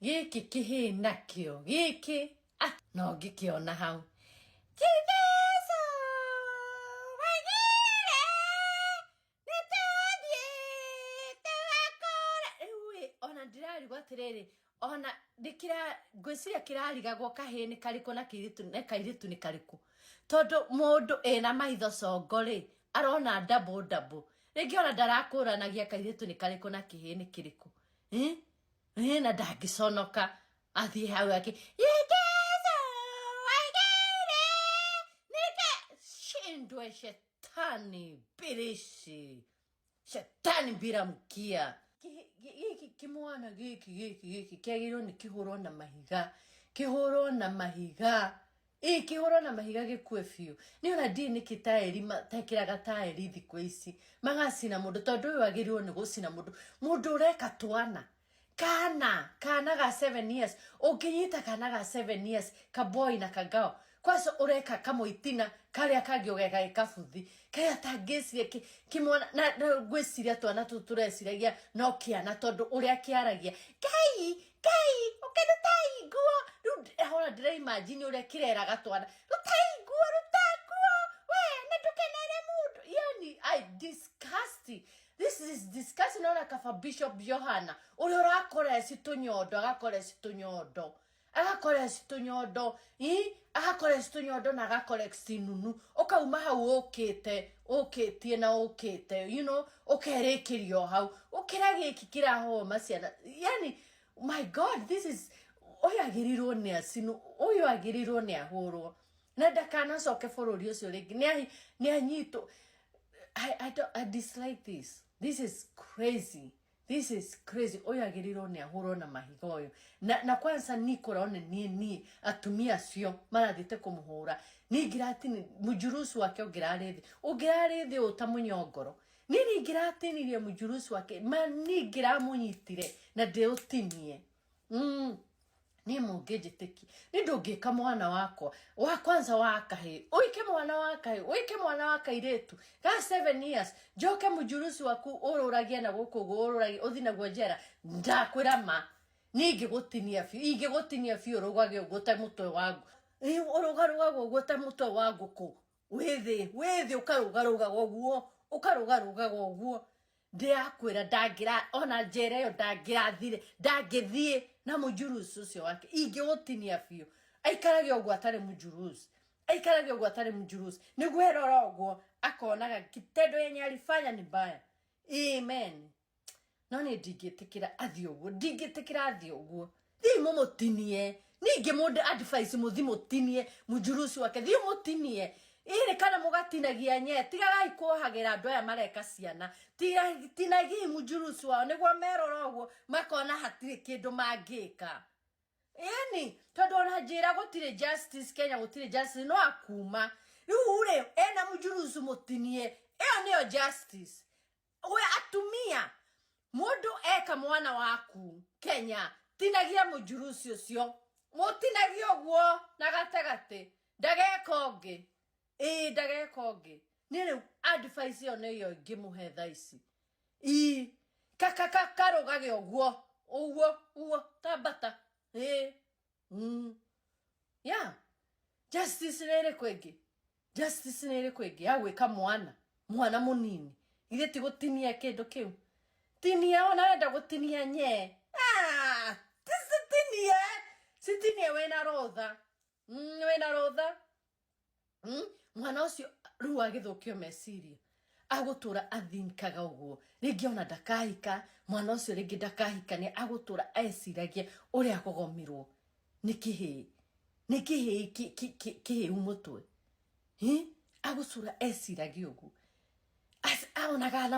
Gĩkĩ kĩhĩĩ nakĩo gĩkĩ ah, no ngĩkĩona hau Jesu waigire nĩtũthiĩ tũgakũre. Rĩu ĩ, ona ndĩrarigwo atĩrĩrĩ, ona ndĩkĩra ngwĩciria kĩrarigagwo kahĩĩ nĩ karĩkũ na kĩirĩtu na kairĩtu nĩ karĩkũ, tondũ mũndũ ĩna maitho congo rĩ arona double double, rĩngĩ ona ndarakũranagia kairĩtu nĩ karĩkũ na kĩhĩĩ nĩ kĩrĩkũ. Eh? Eh, na ndangĩconoka athiĩ hau ake Yesu waigire nike shindwe shetani birishi shetani bila mkia. Gĩkĩ kĩmwana gĩkĩ gĩkĩ gĩkĩ kĩagĩrĩirwo nĩ kĩhũrwo na mahiga, kĩhũrwo na mahiga, ĩ kĩhũrwo na mahiga gĩkue biũ. Niĩ ona ndiũĩ nĩkĩ taĩri matekĩraga taĩri thikũ ici magacina mũndũ, tondũ ũyũ agĩrĩirwo nĩ gũcina mũndũ, mũndũ ũreka twana kana kana ga 7 years, ũngĩnyita kana ga 7 years kaboi na kagao kwanza ũreka kamũitina karĩa kangĩ ũgeka gĩkabuthi karĩa tangĩciria kĩmwana na ngwĩciria twana tũtũ tũreciragia no kĩana tondũ ũrĩa kĩaragia ngai ngai ũkĩrutai nguo rĩu hora ndĩra imagine ũrĩa kĩreraga twana rutai nguo ruta nguo we na ndũkenere mũndũ, yani I disgusting, this is disgusting. Ona kaba Bishop Johana ũrĩa ũrakoreci tũnyondo, agakoreci tũnyondo, agakoreci tũnyondo, ĩ agakoreci tũnyondo na agakoreci nunu, ũkauma hau ũkĩte ũkĩtie na ũkĩte ũkerĩkĩrio hau ũkĩra gĩkĩ kĩrahoma ciana, yani my God, this is ũyũ agĩrĩirwo nĩ acinwo, ũyũ agĩrĩirwo nĩ ahũrwo na ndakanacoke bũrũri ũcio rĩngĩ, nĩ anyitwo. I don't, I dislike this. This is crazy. This is crazy. Ũyũ agĩrĩirwo nĩ ahũrwo na mahiga ũyũ. Na kwanza ni kũrona niĩ niĩ atumia acio marathiĩte kũmũhũra. Niĩ ingĩratini mũjurusu wake ũngĩrarĩ thĩ. Ũngĩrarĩ thĩ ũũ ta mũnyongoro. Niĩ nĩ ingĩratinirie mũjurusu wake. Ma niĩ ingĩramũnyitire na ndĩũtinie. Niĩ mũngĩnjĩtĩkia nĩ ndũngĩka mwana wakwa wa kwanza wa kahĩ, ũike mwana wa kahĩ, ũike mwana wa kairĩtu ga 7 years, njoke mũjurusi waku ũrũragia na gũkũ ũguo ũrũragia ũthi naguo njera, ndakwĩra ma niĩ ingĩgũtinia biũ, ingĩgũtinia biũ ũrũgage ũguo ta mũtwe wa ngũ, ũrũgarũgaga ũguo ta mũtwe wa ngũkũ wĩthĩ wĩthĩ, ũkarũgarũgaga ũguo, ũkarũgarũgaga ũguo, ndĩrakwĩra ndangĩra ona njera ĩyo ndangĩrathire, ndangĩthiĩ na mũjurusi ũcio wake, ingĩgũtinia biũ aikarage ũguo atarĩ mũjurusi, aikarage ũguo atarĩ mũjurusi, nĩguo erora ũguo akonaga kitendo yenye alifanya ni mbaya. Amen. No niĩ ndingĩtĩkĩra athiĩ ũguo, ndingĩtĩkĩra athiĩ ũguo, thiĩ mũmũtinie, ningĩ mũndũ advice mũthi mũtinie mũjurusi wake, thiĩ mũtinie ĩrĩ kana mũgatinagia nye, tigagai kuohagĩra andũ aya mareka ciana, tinagiai mũjurusi wao nĩguo merora ũguo makona hatirĩ kĩndũ mangĩka, yani tondũ ona njĩra gũtirĩ justice Kenya, gũtirĩ justice, no akuma rĩu rĩ ena mũjurusi mũtinie, ĩyo nĩyo justice. We atumia, mũndũ eka mwana waku Kenya, tinagia mũjurusi ũcio, mũtinagie ũguo na gatagatĩ, ndageka ũngĩ, ĩĩ ndageka ũngĩ. Nĩ rĩu advice ĩyo nĩyo ingĩmũhe thaa ici, ii karũgage ũguo ũguo ũguo tambata, ĩĩ yeah, justice nĩ ĩrĩkũ ĩngĩ? Justice nĩ ĩrĩkũ ĩngĩ ya gwĩka mwana mwana mũnini? Githĩ ti gũtinia kĩndũ kĩu? Tinia ona wenda gũtinia nye, ah, citinie citinie wĩna rũtha, wĩna rũtha. Mwana ũcio rĩu agĩthũkio meciria, agũtũra athinkaga ũguo, rĩngĩ ona ndakahika mwana ũcio, rĩngĩ ndakahikania, agũtũra eciragia ũrĩa agogomirwo nĩ kĩhĩĩ, nĩ kĩhĩĩ kĩhĩu mũtwe. Agũtũra eciragia ũguo aonaga.